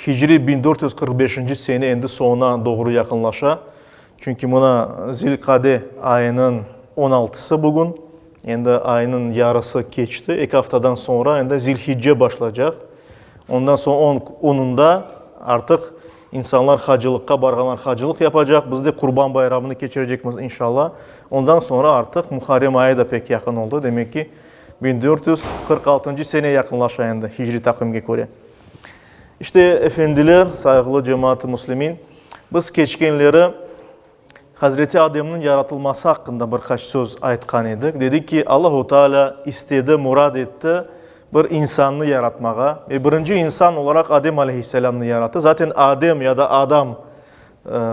Hicri 1445-nci sene endi soñuna doğru yaqınlaşa. Çünki mına Zilqade ayınıñ on altısı bugün, endi aynıñ yarısı keçti, eki aftadan soñra endi Zilhicce başlaycaq. Ondan soñ on onunda artıq insanlar hacılıqqa barğanlar hacılıq yapacaq, biz de Qurban bayramını keçirecekmiz inşallah. Ondan soñra artıq Muharrem ayı da pek yaqın oldı, demek ki, 1446-ncı sene yaqınlaşa endi hicri taqvimge köre. İşte, efendiler, sayğılı cemaat-ı müslimin, biz keçkenleri Hazreti Ademniñ yaratılması aqqında bir qaç söz aytqan edik. Dedik ki, Allahu Teala istedi, murad etti bir insannı yaratmağa ve birinci insan olaraq Adem aleyhisselâmnı yarattı. Zaten Adem ya da Adam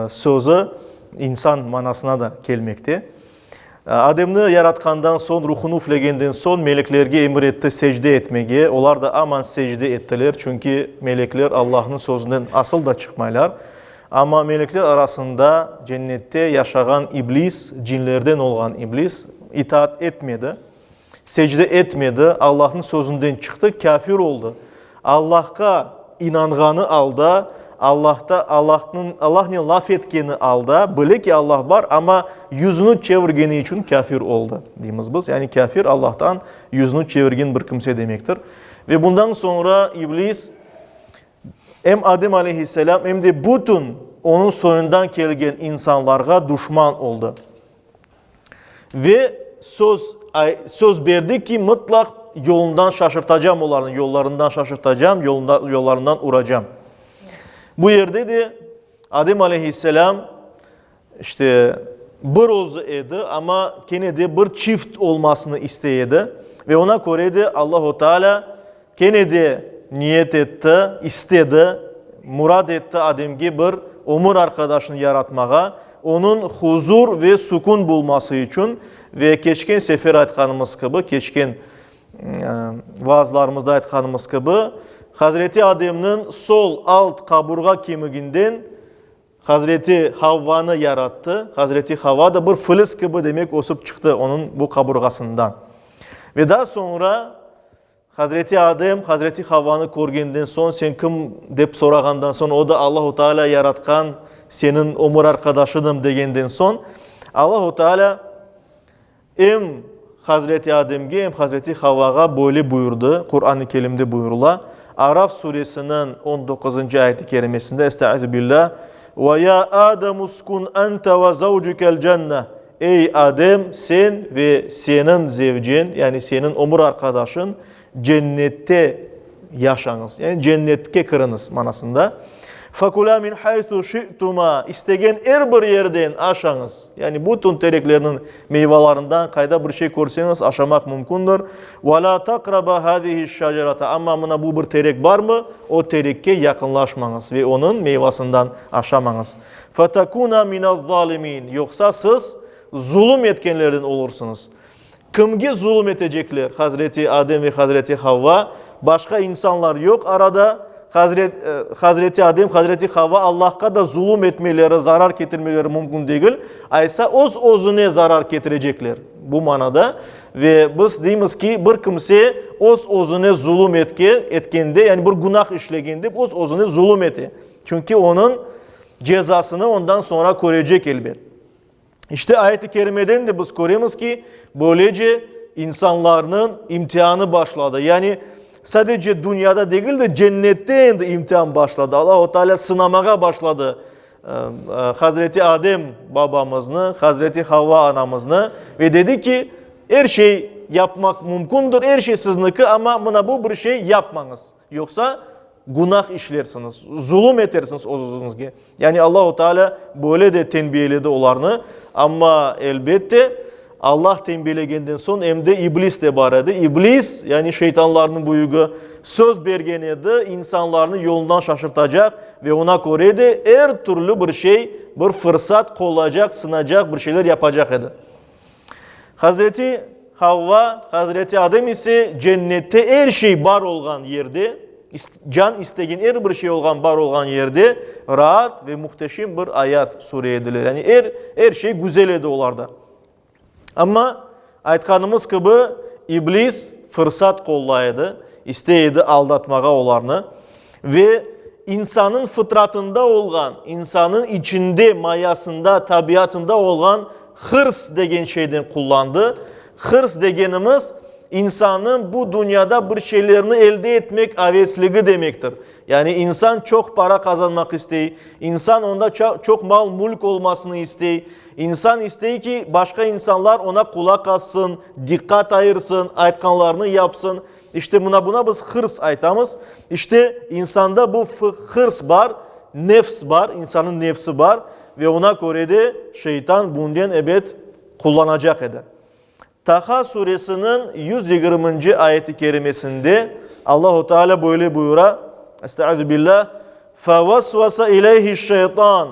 sözü insan manasına da kelmekte. Ademni yaratqandan soñ, ruhunı üflegenden soñ, meleklerge emir etti secde etmege. Olar da aman secde ettiler, çünki melekler Allahnıñ sözünden asıl da çıqmaylar. Amma melekler arasında cennette yaşağan İblis, cinlerden olğan İblis, itaat etmedi, secde etmedi, Allahnıñ sözünden çıqtı, kâfir oldı. Allahqa inanğanı alda, Allahta, Allahnıñ, Allahnen laf etkeni alda, bile ki Allah bar, amma yüzüni çevirgeni içün kâfir oldı, deymiz biz. Yani kâfir, Allahtan yüzüni çevirgen bir kimse demektir. Ve bundan soñra İblis em Adem aleyhisselâm, em de bütün onıñ soyundan kelgen insanlarğa duşman oldı. Ve söz, söz berdi ki, mıtlaq yolundan şaşırtacam olarnı, yollarından şaşırtacam, yolunda, yollarından uracam. Bu yerde de Adem aleyhisselam işte bir özü edi, amma kene de bir çift olmasını istey edi. Ve ona köre de Allahu Teala kene de niyet etti, istedi, murad etti Ademge bir ömür arqadaşını yaratmağa, onıñ huzur ve sükun bulması içün ve keçken sefer aytqanımız kibi, keçken vaazlarımızda aytqanımız kibi, Hazreti Ademniñ sol alt qaburğa kemiginden Hazreti Havvanı yarattı. Hazreti Havva da bir filiz kibi, demek, ösip çıqtı onıñ bu qaburğasından. Ve daa soñra Hazreti Adem Hazreti Havvanı körgenden soñ, sen kim dep sorağandan soñ, o da Allahu Teala yaratqan seniñ ömür arqadaşıdım degenden soñ, Allahu Teala em Hazreti Ademge, em Hazreti Havvağa böyle buyurdı, Quran-ı Kerimde buyurıla, Araf suresiniñ on doquzıncı ayeti kerimesinde, Estaizu billah, Ve ya Adem uskun ente ve zavcukel cenneh, Ey, Adem, sen ve seniñ zevcen, yani seniñ ömür arqadaşıñ cennette yaşañız, yani cennetke kiriñiz manasında. Fekulâ min haysu şi'tuma, istegen er bir yerden aşañız, yani bütün tereklerniñ meyvalarından qayda bir şey körseñiz aşamaq mümkündir. Ve lâ taqraba hâzihiş-şacerata, amma mına bu bir terek barmı, o terekke yaqınlaşmañız ve onıñ meyvasından aşamañız. Fetekûnâ minez-zâlimîn, yoqsa siz zulum etkenlerden olursıñız. Kimge zulum etecekler Hazreti Adem ve Hazreti Havva? Başqa insanlar yoq arada. Hazret, Hazreti Adem, Hazreti Havva Allahqa da zulum etmeleri, zarar ketirmeleri mümkün degil. Aysa öz-özüne zarar ketirecekler bu manada. Ve biz deymiz ki, bir kimse öz-özüne zulum etken, etkende, yani bir günah işlegende öz-özüne zulum ete. Çünki onıñ cezasını ondan soñra körecek elbet. İşte ayet-i kerimeden de biz köremiz ki, böylece insanlarnıñ imtianı başladı. Yani sadece dünyada degil de cennette endi imtian başladı. Allahu Teala sınamağa başladı Hazreti Adem babamıznı, Hazreti Havva anamıznı ve dedi ki, er şey yapmaq mümkündür, er şey sizniki, amma mına bu bir şey yapmañız. Yoqsa günah işlersiñiz, zulum etersiñiz öz-özüñizge. Yani Allahu Teala böyle de tenbiyeledi olarnı, amma elbette Allah tenbiyelegenden soñ em de İblis de bar edi. İblis, yani şeytanlarnıñ büyügi, söz bergen edi, insanlarnı yolundan şaşırtacaq ve ona köre de er türlü bir şey, bir fırsat qollaycaq, sınacaq, bir şeyler yapacaq edi. Hazreti Havva, Hazreti Adem ise cennette er şey bar olğan yerde, can istegen er bir şey olğan bar olğan yerde raat ve muhteşem bir ayat süre ediler. Yani er, er şey güzel edi olarda. Amma aytqanımız kibi, İblis fırsat qollay edi, istey edi aldatmağa olarnı ve. İnsanıñ fıtratında olğan, insanıñ içinde, mayasında, tabiatında olğan hırs degen şeyden qullandı. Hırs degenimiz, insanıñ bu dünyada bir şeylerni elde etmek avesligi demektir. Yani insan çoq para qazanmaq istey, insan onda çoq mal-mülk olmasını istey, insan istey ki, başqa insanlar oña qulaq assın, diqqat ayırsın, aytqanlarını yapsın. İşte mına buna biz hırs aytamız. İşte insanda bu hırs bar, nefs bar, insanıñ nefsi bar ve oña köre de şeytan bunden ebet qullanacaq edi. Taha suresiniñ 120-nci ayeti kerimesinde Allahu Teala böyle buyura, Estaizu billah, Fevesvese ileyhi'ş-şeytan,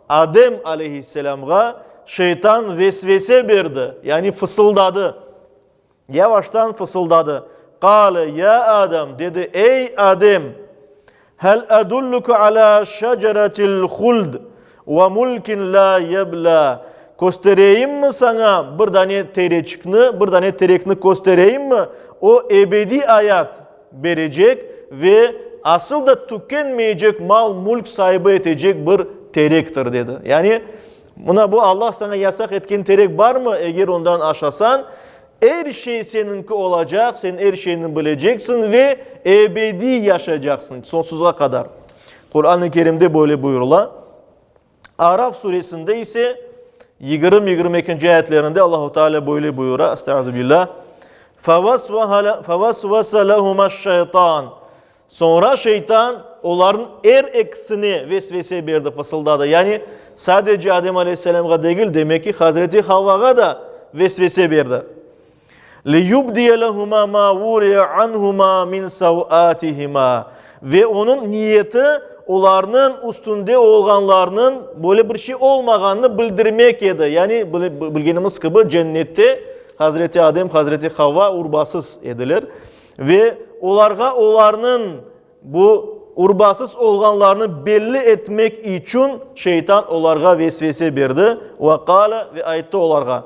Adem aleyhisselamğa şeytan vesvese berdi, yani fısıldadı. Yavaştan fısıldadı, Qâle, ya Adem, dedi, ey Adem, hel edulluke alâ şeceretil huld ve mulkin lâ yeblâ, köstereyimmi saña bir dane tereçikni, bir dane terekni köstereyimmi, o ebediy ayat berecek ve asıl da tükenmeycek mal-mülk saibi etecek bir terektir, dedi. Yani, Mına bu Allah saña yasaq etken terek barmı? Eger ondan aşasañ, er şey seniñki olacaq, sen er şeyni bileceksiñ ve ebediy yaşaycaqsıñ, soñsuzğa qadar. Quran-ı Kerimde böyle buyurıla. Araf suresinde ise 20, 22-nci ayetlerinde Allahu Teala böyle buyura, Estaizu billah, Fevesvese lehumaş-şeytan. Soñra şeytan olarnıñ er ekisine vesvese berdi, fısıldadı. Yani, sadece Adem aleyhisselâmğa degil, demek ki, Hazreti Havvağa da vesvese berdi. Liyubdiye lehuma ma vuriye anhuma min sav'atihima. Ve onıñ niyeti olarnıñ üstünde olğanlarınıñ böyle bir şey olmağanını bildirmek edi. Yani, bilgenimiz kibi, cennette Hazreti Adem, Hazreti Havva urbasız ediler. Ve olarğa olarnıñ bu urbasız olğanlarını belli etmek içün şeytan olarğa vesvese berdi, ve qâle, ve ayttı olarğa,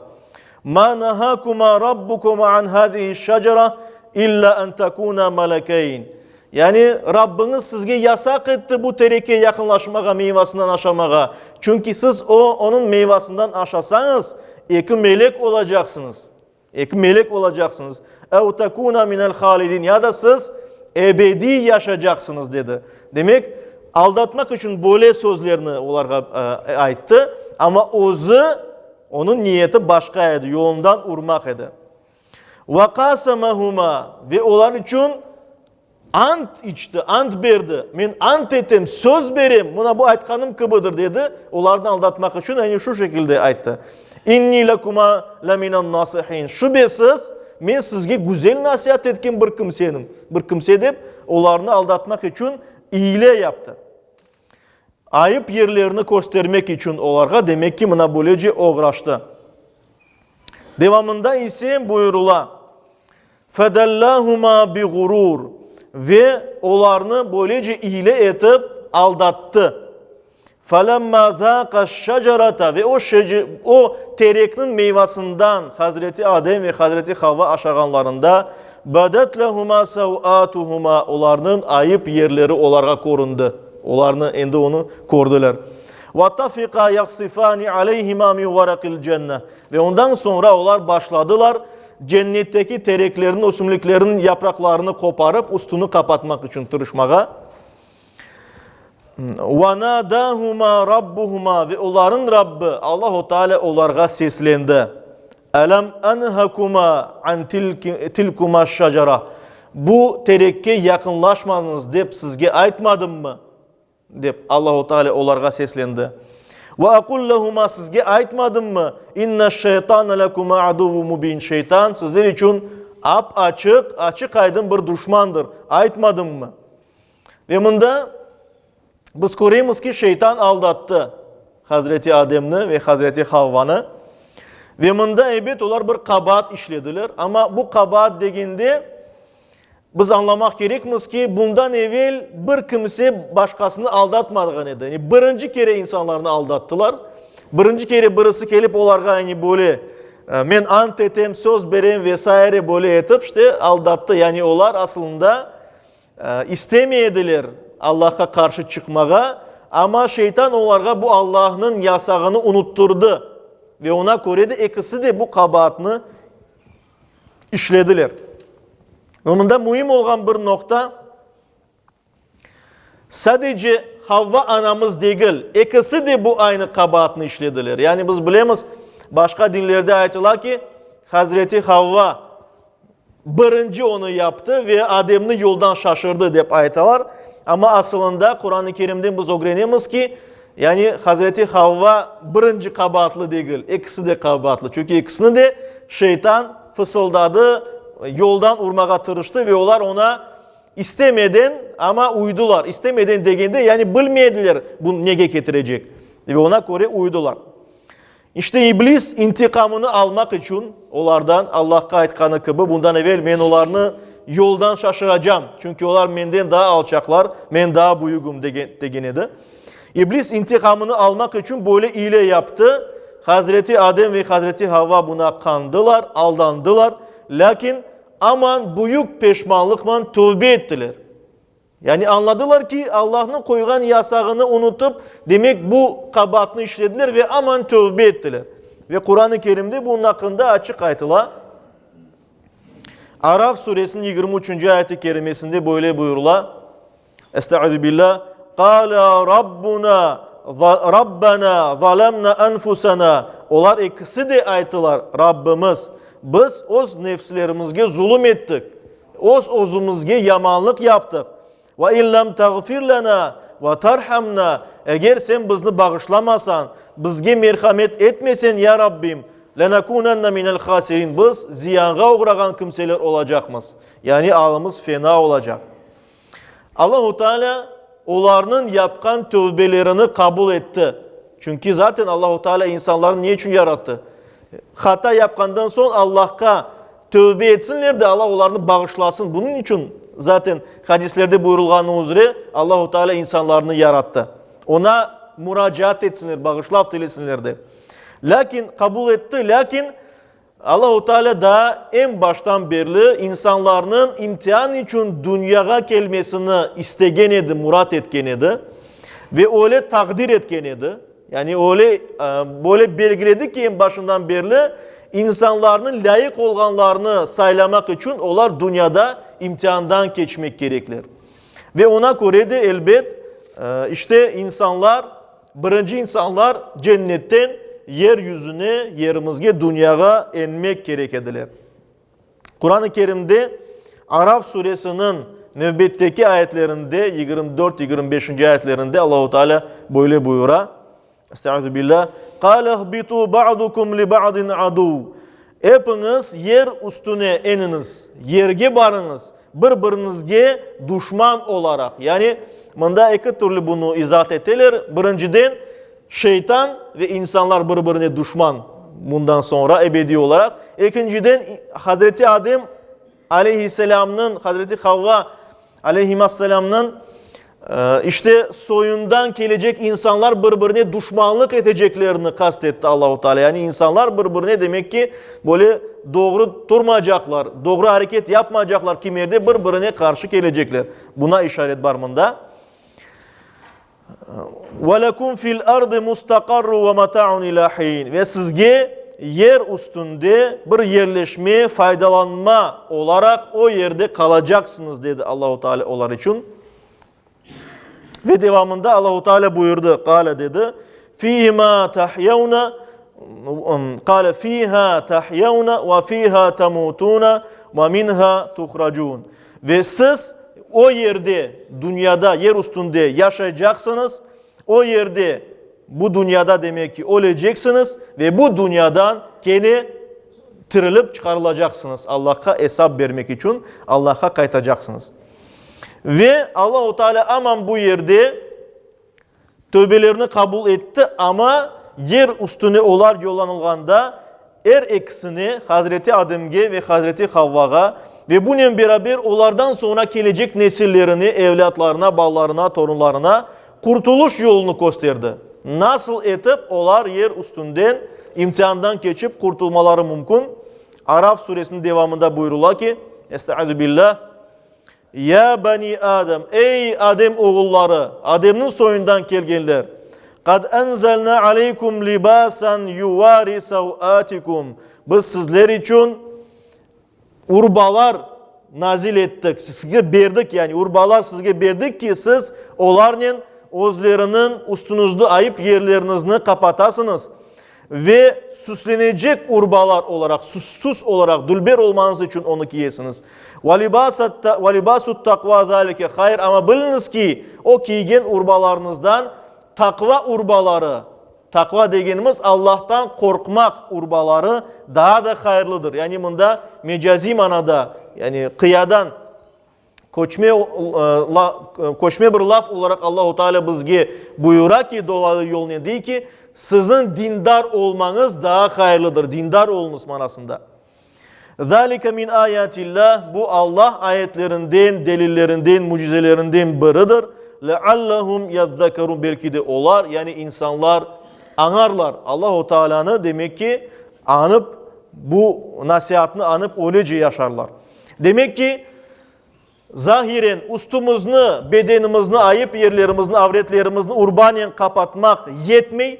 Mâ nehâkumâ rabbukuma an hâzihiş-şecera illâ en tekûnâ melekeyn. Yani, Rabbiñiz sizge yasaq etti bu terekke yaqınlaşmağa, meyvasından aşamağa, çünki siz o, onıñ meyvasından aşasañız, eki melek olacaqsıñız. Eki melek olacaqsıñız. Ev tekuna minel halidin, ya da siz ebediy yaşacaqsıñız, dedi. Demek, aldatmaq içün böyle sözlerni olarğa ayttı, amma özü, onıñ niyeti başqa edi, yolundan urmaq edi. Ve qasemehuma, ve olar içün Ant içti, ant berdi, Men ant etem, söz berem, mına bu aytqanım kibidir, dedi, olarnı aldatmaq içün yani şu şekilde ayttı. İnni lekuma leminan-nasihin, Şübesiz, men sizge güzel nasiat etken bir kimsenim, bir kimse dep, olarnı aldatmaq içün iyle yaptı. Ayıp yerlerini köstermek içün olarğa, demek ki, mına böylece oğraştı. Devamında ise buyurıla, Fedellâhumâ biğurûr, ve olarnı böylece iyle etip aldattı. Felemmâ zâqaş-şecerete, ve o o terekniñ meyvasından Hazreti Adem ve Hazreti Havva aşağanlarında, bedet lehumâ sevâtuhumâ, olarnıñ ayıp yerleri olarğa köründi, olarnı endi onı kördiler. Ve tafiqa yahsifâni aleyhimâ min varaqil cenne, ve ondan soñra olar başladılar Cennetteki tereklerniñ, ösümliklerniñ yapraqlarını qoparıp, üstüni qapatmaq içün tırışmağa. Ve nâdâhumâ rabbuhumâ, ve olarıñ Rabbi, Allahu Teala olarğa seslendi, Elem enhekumâ an tilkumaş-şecera, bu terekke yaqınlaşmañız dep sizge aytmadımmı? Dep, Allahu Teala olarğa seslendi. Ve aqul lehuma, sizge aytmadımmı, İnneş-şeytane lekuma aduvvu mubin, şeytan sizler içün ap-açıq, açıq-aydın bir duşmandır, aytmadımmı? Ve mında biz köremiz ki, şeytan aldattı Hazreti Ademni ve Hazreti Havvanı. Ve mında, ebet, olar bir qabaat işlediler. Amma bu qabaat degende, Biz añlamaq kerekmiz ki, bundan evel bir kimse başqasını aldatmağan edi. Yani birinci kere insanlarnı aldattılar. Birinci kere birisi kelip olarğa yani böyle men ant etem, söz berem ve saire böyle etip işte aldattı. Yani olar aslında istemey ediler. Allahqa qarşı çıqmağa, amma şeytan olarğa bu Allahnıñ yasağını unuttırdı ve oña köre de ekisi de bu qabaatnı işlediler. Ve mında müim olğan bir noqta, sadece Havva anamız degil, ekisi de bu aynı qabaatnı işlediler. Yani biz bilemiz, başqa dinlerde aytıla ki, Hazreti Havva birinci onı yaptı ve Ademni yoldan şaşırdı dep aytalar. Amma asılında Quran-ı Kerimden biz ögrenemiz ki, yani Hazreti Havva birinci qabaatlı degil, ekisi de qabaatlı. Çünki ekisini de şeytan fısıldadı, yoldan urmağa tırıştı ve olar oña istemeden, amma uydular. İstemeden degende, yani bilmediler bu nege ketirecek. Ve oña köre uydular. İşte İblis intiqamını almaq içün olardan, Allahqa aytqanı kibi, bundan evel men olarnı yoldan şaşıracam, çünki olar menden daa alçaqlar, men daa büyügüm, degen edi. İblis intiqamını almaq içün böyle ile yaptı. Hazreti Adem ve Hazreti Havva buna qandılar, aldandılar, lâkin aman büyük peşmanlıqman tövbe ettiler. Yani añladılar ki, Allahnıñ qoyğan yasağını unutıp, demek bu qabaatnı işlediler ve aman tövbe ettiler. Ve Quran-ı Kerimde bunıñ aqqında açıq aytıla. Araf suresiniñ 23-nci ayeti kerimesinde böyle buyurıla, Estaizu billah, Qala Rabbuna, Rabbena zalemna enfusena. Olar ekisi de ayttılar, Rabbimiz, biz öz nefslerimizge zulum ettik. Öz-özümizge yamanlıq yaptıq. Ve in lem tağfir lena ve terhamna, eger Sen bizni bağışlamasañ, bizge merhamet etmeseñ, ya Rabbim, lenekunenne minel hasirin, biz ziyanğa oğrağan kimseler olacaqmız, yani alımız fena olacaq. Allahu Teala olarnıñ yapqan tövbelerini qabul etti. Çünki zaten Allahu Teala insanlarnı ne içün yarattı? Hata yapqandan soñ Allahqa tövbe etsinler de, Allah olarnı bağışlasın. Bunıñ içün zaten hadislerde buyurılğanı üzre Allahu Teala insanlarnı yarattı. Oña muracaat etsinler, bağışlav tilesinler dep. Lâkin qabul etti, lâkin Allahu Teala daa eñ baştan berli insanlarnıñ imtian içün dünyağa kelmesini istegen edi, murat etken edi ve öyle taqdir etken edi. Yani öyle, böyle belgiledi ki, eñ başından berli insanlarnıñ lâyıq olğanlarını saylamaq içün olar dünyada imtiandan keçmek kerekler. Ve oña köre de, elbet, işte insanlar, birinci insanlar cennetten yer yüzüne, yerimizge, dünyağa enmek kerek ediler. Quran-ı Kerimde Araf suresiniñ nevbetteki ayetlerinde, 24, 25-nci ayetlerinde Allahu Teala böyle buyura, Estaizu billah, Qâle ihbitû ba'dukum li ba'din aduv. Epiñiz yer üstüne eniñiz, yerge barıñız, bir-biriñizge duşman olaraq. Yani, mında eki türlü bunı izaat eteler. Birinciden, Şeytan ve insanlar bir-birine duşman bundan soñra ebediy olaraq. Ekinciden, Hazreti Adem aleyhisselamnıñ, Hazreti Havva aleyhimasselamnıñ işte soyundan kelecek insanlar bir-birine duşmanlıq eteceklerini qast etti Allahu Teala. Yani insanlar bir-birine demek ki böyle doğru turmaycaqlar, doğru areket yapmaycaqlar, kimerde bir-birine qarşı kelecekler. Buna işaret bar mında. Ve lekum fil ardı mustaqarru ve mata'un ila hin. Ve sizge yer üstünde bir yerleşme, faydalanma olaraq o yerde qalacaqsıñız, dedi Allahu Teala olar içün. Ve devamında Allahu Teala buyurdı, qale dedi, Fihima tahyevna, qale fiha tahyevna ve fiha tamutuna ve minha tuhracun. Ve siz o yerde, dünyada, yer üstünde yaşaycaqsıñız, o yerde, bu dünyada demek ki, öleceksiñiz ve bu dünyadan kene tirilip çıqarılacaqsıñız, Allahqa esap bermek içün Allahqa qaytacaqsıñız. Ve Allahu Teala aman bu yerde Tövbelerini qabul etti, amma yer üstüne olar yollanılğanda, er ekisine, Hazreti Ademge ve Hazreti Havvağa, ve bunen beraber olardan soñra kelecek nesillerine, evlâtlarına, balalarına, torunlarına qurtulış yolunı kösterdi. Nasıl etip olar yer üstünden imtiandan keçip qurtulmaları mümkün? Araf suresiniñ devamında buyurıla ki, Estaizu billah. Ya bani Adem, ey Adem oğulları, Ademniñ soyundan kelgenler, qad enzelna aleykum libasan yuvari savatikum, biz sizler içün urbalar nazil ettik, sizge berdik, yani urbalar sizge berdik ki, siz olarnen özleriniñ üstüñizni, ayıp yerleriñizni qapatasıñız. Ve süslenecek urbalar olaraq, süs olaraq, dülber olmañız içün onı kiyesiñiz. Ve libasut taqva zalike hayr, amma biliñiz ki, o kiygen urbalarıñızdan taqva urbaları, taqva degenimiz Allahtan qorqmaq urbaları daa da hayırlıdır. Yani mında mecaziy manada, yani qıyadan Köçme, köçme bir laf olaraq Allahu Teala bizge buyura ki, dolaylı yolnen dey ki, siziñ dindar olmañız daa hayırlıdır, dindar oluñız manasında. Zalike min ayatillah, bu Allah ayetlerinden, delillerinden, mücizelerinden biridir. Leallehum yezzekerun, belki de olar, yani insanlar añarlar Allahu Tealanı, demek ki, añıp, bu nasiatnı añıp öylece yaşarlar. Demek ki, zahiren üstümizni, bedenimizni, ayıp yerlerimizni, avretlerimizni urbanen qapatmaq yetmey,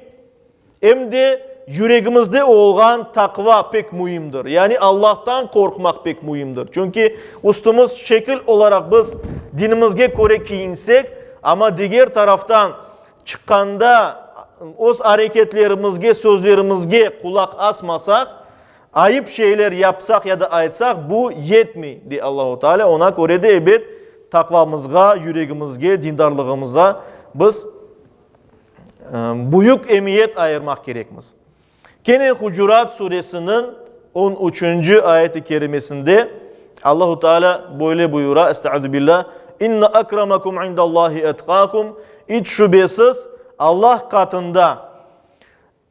em de yüregimizde olğan taqva pek müimdir. Yani Allahtan qorqmaq pek müimdir. Çünki üstümiz şekil olaraq biz dinimizge köre kiyinsek, amma diger taraftan çıqqanda öz areketlerimizge, sözlerimizge qulaq asmasaq, Ayıp şeyler yapsaq ya da aytsaq, bu yetmey, dey Allahu Teala. Oña köre de, ebet, taqvamızğa, yüregimizge, dindarlığımıza biz büyük emiyet ayırmaq kerekmiz. Kene Hucurat suresiniñ on üçünci ayet-i kerimesinde Allahu Teala böyle buyura, Estaizu billah, İnne akramakum indallahi etqakum, İç şübesiz, Allah qatında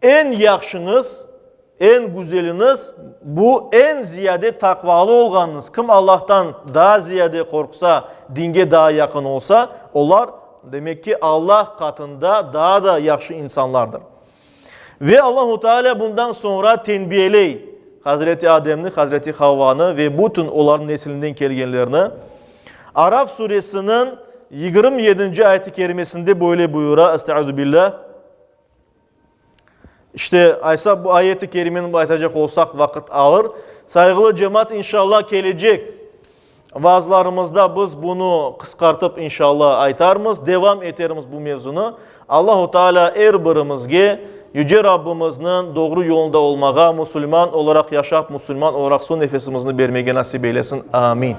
Eñ yahşıñız, eñ güzeliñiz, bu eñ ziyade taqvalı olğanıñız. Kim Allahtan daa ziyade qorqsa, dinge daa yaqın olsa, olar, demek ki, Allah qatında daa da yahşı insanlardır. Ve Allahu Teala bundan soñra tenbiyeley Hazreti Ademni, Hazreti Havvanı ve bütün olarnıñ nesilinden kelgenlerni. Araf suresiniñ 27-nci ayet-i kerimesinde böyle buyura, Estaizu billah, İşte, aysa bu ayet-i kerimeni aytacaq olsaq, vaqıt alır. Sayğılı cemaat, inşallah, kelecek vaazlarımızda biz bunı qısqartıp, inşallah, aytarmız, devam etermiz bu mevzunı. Allahu Teala er birimizge Yüce Rabbimizniñ doğru yolunda olmağa, musulman olaraq yaşap, musulman olaraq soñ nefesimizni bermege nasip eylesin. Amin.